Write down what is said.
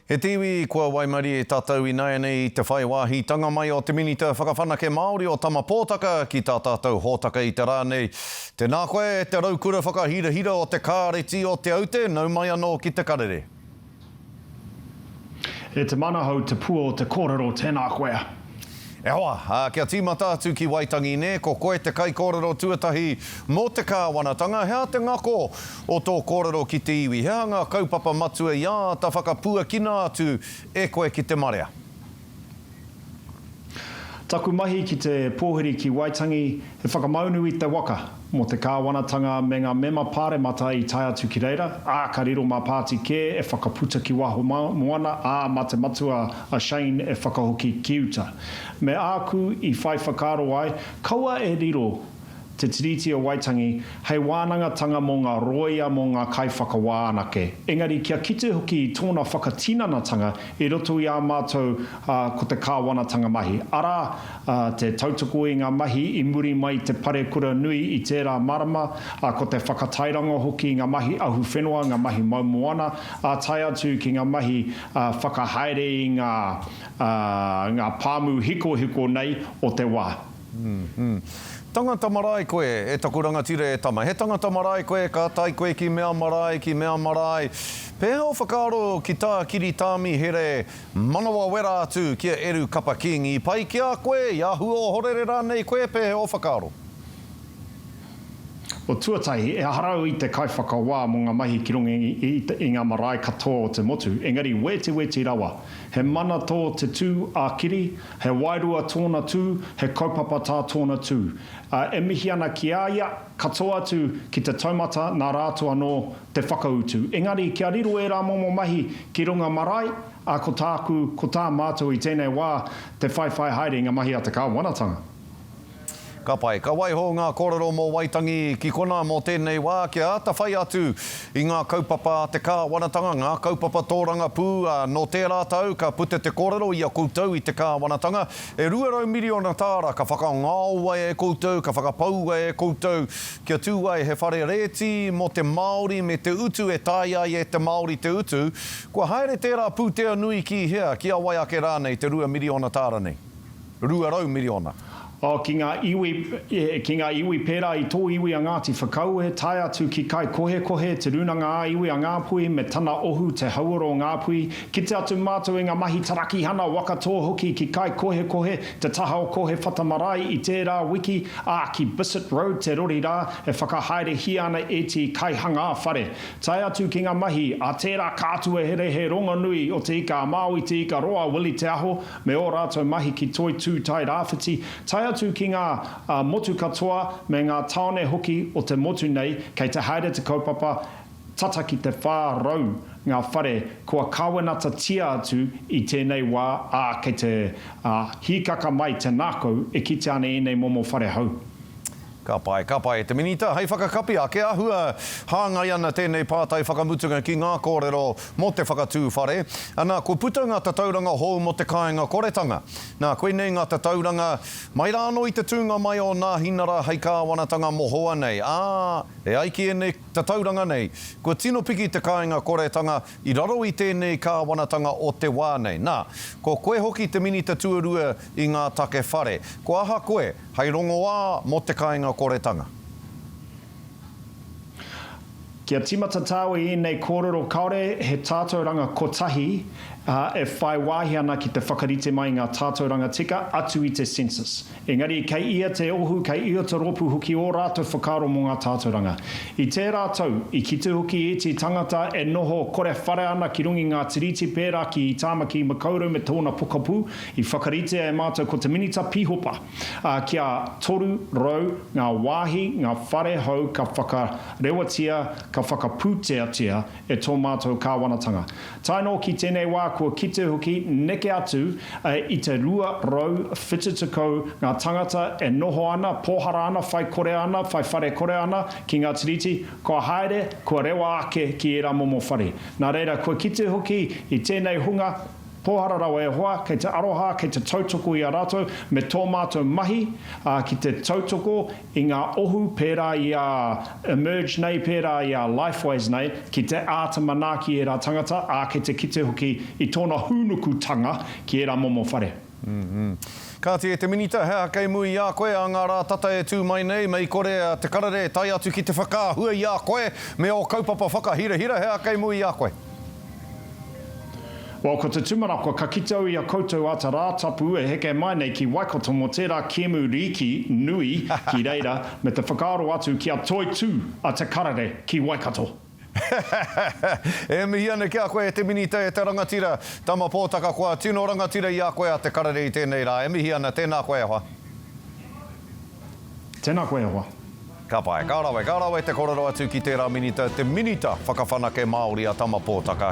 He te iwi kua waimarie tātou ināianei i te whai wāhitanga mai o te Minita Whakawhanake Māori o Tama Pōtaka ki tā tātou hōtaka i te rā nei. Tēnā koe e te raukura whakahirahira o te Kāreti o Te Aute, nau mai anō ki Te Karere. E te manahau te pua o te kōrero, tēnā koe. E hoa, ā, kia tīmata atu ki Waitangi nē, ko koe te kaikōrero tuatahi mō te kāwanatanga, he aha te ngako o tō kōrero ki te iwi? He aha ngā kaupapa matua i āta whakapuakina atu e koe ki te marea? Taku mahi ki te pōhiri ki Waitangi, he whakamaunu i te waka mō te kāwanatanga me ngā mema pāremata i tae atu ki reira, ā, ka riro mā pāti kē e whakaputa ki waho moana, ā, mā te matua a Shane e whakahoki ki uta. Me āku i whai whakaaro ai, kaua e riro Te Tiriti o Waitangi hei wānangatanga mō ngā rōia mō ngā kaiwhakawā anake, engari kia kite hoki i tōna whakatinanatanga i roto i ā mātou ko te kāwanatanga mahi, arā, te tautoko i ngā mahi i muri mai i te parekura nui i tērā marama, ko te whakatairanga hoki i ngā mahi ahuwhenua, ngā mahi mau moana, ā, tae atu ki ngā mahi whakahaere i ngā ngā pāmu hikohiko nei o te wā. Tangata marae koe, e taku rangatira e tama. He tangata marae koe, ka tae koe ki mea marae, ki mea marae. Pēhea o whakaaro ki tā Kiri Tāmihere manawa wera atu ki a Eru Kapa Kingi? I pai ki a koe, i āhua ohorere rānei koe, pēhea o whakaaro? O tuatahi, ehara au i te kaiwhakawā mō ngā mahi ki runga i ngā marae katoa o te motu, engari wetiweti rawa. He mana tō te tū a Kiri, He wairua tōna tū, he kaupapa tā tōna tū. Ā, e mihi ana ki a ia, katoa atu ki te taumata nā rātou anō te whakautu. Engari kia riro ērā momo mahi ki runga marae, ā, ko tāku, ko tā mātou i tēnei wā, te whaiwhai haere i ngā mahi a te kāwanatanga. Ka pai. Ka waiho ngā kōrero mō Waitangi ki konā mō tēnei wā, kia āta whai atu i ngā kaupapa a te kāwanatanga, ngā kaupapa tōrangapū, ā, nō tērā tau ka puta te kōrero i a koutou i te kāwanatanga, e 200 miriona tāra ka whakangaoa e koutou, ka whakapaua e koutou kia tū ai he whare rēti mō te Māori me te utu e taea ai e te Māori te utu. Kua haere tērā pūtea nui ki hea, ki a wai ake rānei te rua miriona tāra nei? 200 miriona. Oh, ki ngā iwi, ki ngā iwi pērā i tō iwi a Ngāti Whakaue, tae atu ki Kaikohekohe, Te Rūnanga-ā-Iwi a Ngāpuhi me tana ohu Te Hauora o Ngāpuhi, kite atu mātou i ngā mahi tarakihana, waka tō hoki ki Kaikohekohe, te taha o Kohewhata Marae i tērā wiki, ā, ki Bissett Road te rori rā e whakahaerehia ana e te kaihangā whare. Tae atu ki ngā mahi a tērā kātueherehe rongonui o Te Ika-a-Māui, Te Ikaroa, Willie Te Aho, me ō rātou mahi ki Toitū Tai Rāwhiti, tae atu ki ngā motu katoa me ngā tāone hoki o te motu nei, kei te haere te kaupapa, tata ki te 400 ngā whare kua kāwenatatia atu i tēnei wā, ā, kei te hīkaka mai te ngākau e kitea ana ēnei momo whare hou. Ka pai, ka pai e te Minita. Hei whakakapi ake, āhua hāngai ana tēnei pātai whakamutunga ki ngā kōrero mō te whakatū whare. Ana, kua puta ngā tatauranga hou mō te kāinga koretanga. Nā, koinei ngā tatauranga mai rā anō i te tūnga mai o Nāhinara hei kāwanatanga mohoa nei. Ā, e ai ki ēnei tatauranga nei, kua tino piki te kāinga koretanga i raro i tēnei kāwanatanga o te wā nei. Nā, ko koe hoki te Minita tuarua i ngā take whare. Kua aha koe Hei rongoā mō te kainga koretanga. Kia tīmata tāua i ēnei kōrero kāore he tātauranga kotahi e whai wāhi ana ki te whakarite mai i ngā tātauranga tika atu i te census. Engari kei ia te ohu, kei ia te rōpū hoki ō rātou whakaaro mō ngā tātauranga. I tērā tau, i kite hoki ētehi tangata e noho kore whare ana ki runga i ngā tiriti pērā ki Tāmaki Makaurau me tōna pokapū, i whakaritea e mātou ko te Minita Pīhopa. ā, kia 300 ngā wāhi, ngā whare hou ka whakarewatia, ka whakapūteatia e tō mātou kāwanatanga. Tae noa ki tēnei wā kua kite hoki neke atu i te 270 ngā tangata e noho ana, pōhara ana, whai kore ana, whai whare kore ana ki ngā tiriti, kua haere, kua rewa ake ki ērā momo whare. Nā reira, kua kite hoki i tēnei hunga. Pōhara rawa e hoa, kei te aroha, kei te tautoko i a rātou, me tō mātou mahi ki te tautoko i ngā ohu pērā i a Emerge nei, pērā i a Lifeways nei, ki te āta manaaki i ērā tangata, ā, kei te kite hoki i tōna hūnukutanga ki ērā momo whare. Kāti e te Minita, he aha kei mua i a koe ā ngā rā tata e tū mai nei, mei kore a Te Karere e tae atu ki te whakaahua i a koe me ō kaupapa whakahirahira, he aha kei mua i a koe? Well, ko te tūmanako, ka kite au i a koutou ā te Rātapu e heke mai nei ki Waikato mō tērā kēmu rīki nui ki reira, me te whakaaro atu kia toitū a Te Karere ki Waikato. E mihi ana ki a koe e te Minita e te rangatira, Tama Pōtaka kua tino rangatira i a koe a Te Karere i tēnei rā. E mihi ana, tēnā koe e hoa. Tēnā koe e hoa. Ka pai, ka rawe, ka rawe te korero atu ki tērā Minita, te Minita Whakawhanake Māori a Tama Pōtaka.